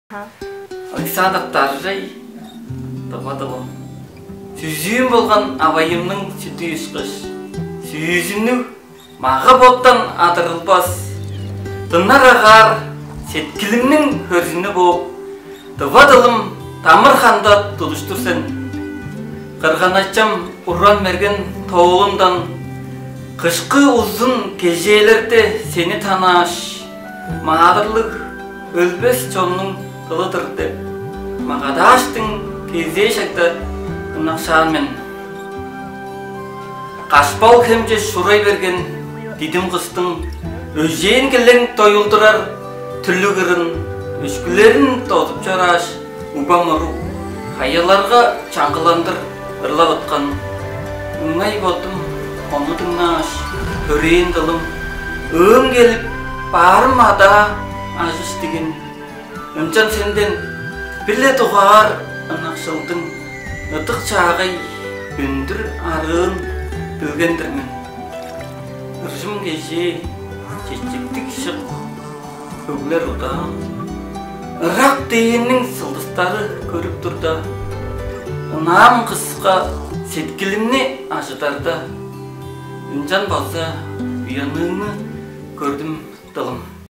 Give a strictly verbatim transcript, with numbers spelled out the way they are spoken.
Александр Даржай, «Тыва дылым». Сүзүүм болган авайымның сүдү ышкаш, сүзүмнүг мага-боттан адырылбас, дыңнар агаар сеткилимниң хөрзүнү бооп, тыва дылым дамыр-ханда тудуштур сен. Кырган-ачам уран мерген тоолундан кышкы узун кежээлерде сени танааш, маадырлыг өлбес чоннуң дылы-дыр деп магадааштың кезээ шагда ынакшаан мен. Кашпал хемче шурай берген дидим кыстың өжээн килең доюлдурар түрлүг ырын, өшкүлерин додуп чорааш, угбам орук, хаяларга чаңгыландыр ырлап ыткан. Ыңай бодум ону дыңнааш, төрээн дылым, ыым келип, баарым адаа ажыш диген. Ынчан сенден бир-ле дугаар ынакшылдың ыдык чаагай үндүр арыын билген-дир мен. Ыржым кежээ, чечектиг шык, хөглер удаан, ырак дээрниң сылдыстары көрүп турда, ынаам кыска сеткилимни ажыдарда, ынчан база уянныыңны көрдүм, дылым.